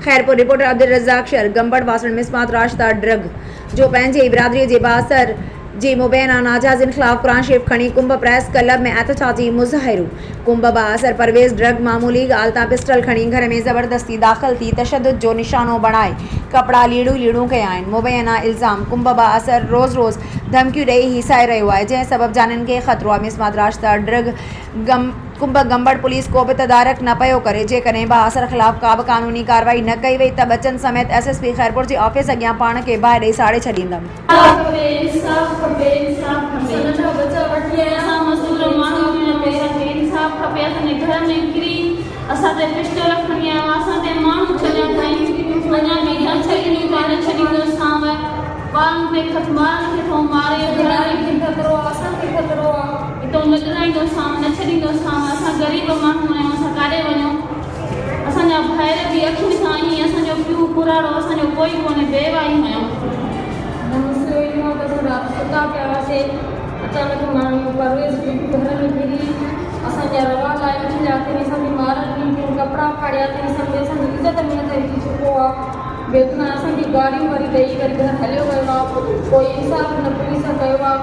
Khairpur, reporter Abdul Razzaq شر، گمبٽ واسڻ مسمات Rashida drug جو پنهنجي ئي برادري جي بااثر جي مبينا ناجائزين خلاف قرآن شريف کڻي ڪنب پريس ڪلب ۾ احتجاجي مظاهرو، ڪنب بااثر پرويز ڊرگ معمولي ڳالهه تان پسٽل کڻي گهر ۾ زبردستي داخل ٿي تشدد جو نشانو بڻائي ڪپڙا ليڙون ليڙون ڪيا آهن، مبينا الزام ڪنب بااثر روز روز ڌمڪيون ڏئي هيسائي رهيو آهي جنهن سبب جانين کي خطرو آهي، مسمات راشده ڊرگ ڪنب گمبڙ پوليس ڪو به تدارڪ نه پيو ڪري، جيڪڏهن بااثر خلاف ڪا به قانوني ڪارروائي نه ڪئي وئي ته ٻچن سميت ايس ايس پي خيرپور جي آفيس اڳيان پاڻ کي باهه ڏئي ساڙي ڇڏيندم. کپي انصاف کپي انصاف کپي اسان ننڍا ٻچا وٺي آيا اسان مزدور ماڻهو آهيون اسان کي انصاف کپي اسان جي گهر ۾ ڪري اسان تي پسٽل کڻي آيو اسان تي ماڻهو ڇڏيا اٿائين اڃا به نه ڇڏيندو ته نه ڇڏيندوسانو ٻارن تي خط ٻارن کي ٿو ماري گهر کي خطرو آ اسان کي خطرو آ اتو لڳرائيندوسانو نه ڇڏيندوسانو اسان غريب ماڻهو آهيون اسان ڪاڏي وڃون اسان جا ڀائر به اکين سان ائين اسان جو پيء ڪراڙو اسان جو ڪوئي ڪونهي بيواهي آهيون. مسئلو اهو آهي ته اسان رات ستا پيا هئاسين اچانڪ ماڻهو پرويز گهر ۾ گهڙي اسان جا روا لاهي ڇڏيا اٿئين اسان کي مارڻ ڏني اٿئين ڪپڙا ڦاڙيا اٿئين اسان کي اسان جي عزت ۾ هٿ وجهي چڪو آهي بيگناهه اسان کي گاريون وري ڏئي وري گهر هليو ويو آ ڪوئي انصاف نه پوليس ڪيو آ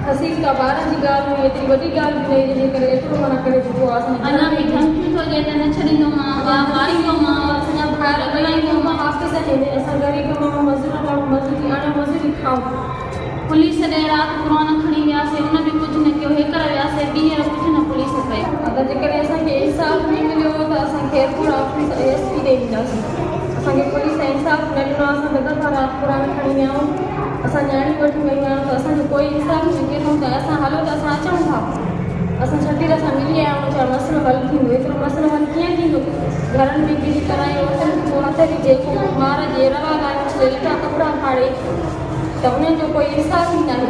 خسيس ڪا ٻارن جي ڳالهه هئي ايتري وڏي ڳالهه به نه هئي جنهن جي ڪري ايترو معنيٰ ڪري چڪو آ اسان جي اڃا به ڌمڪيون ٿو ڏئي ته نه ڇڏيندومانء وا ماريندومانء اسان جا ڀائر ٻئي حافظ آهن اسان غريب ماڻهو مزور ماڻهو مزوري آڻيو مزوري کائون. پوليس ڏي رات قرآن کڻي وياسي ان به ڪجهه نه ڪيو هيڪر وياسي ٻيهر ڪجهه نه پوليس ڪيو. ادا جيڪڏهن اسان کي انصاف نه مليو ته اسان خيرپور آفيس اي ايس پي ڏي وينداسين اسان کي پوليس انصاف نه ڏنو آهي اسان ٻه دفعا رات قرآن کڻي ويا آهيون اسان نياڻيون وٺي ويون آهيون ته اسان جو ڪوئي انصاف نه ڪيو اٿئون ته اسان هلو ته اسان اچون ٿا اسان ڇٽيل سان ملي آيا آهيون چيو مسئلو حل ٿيندو ايترو مسئلو حل ڪيئن ٿيندو گهرن ۾ گهڙي ڪرايو اٿن ڪو هٿ وجهي ڪو مار جي روا لاهي اڇلي لٽا ڪپڙا ڦاڙي ته انهن جو ڪوئي انصاف ئي ناهي.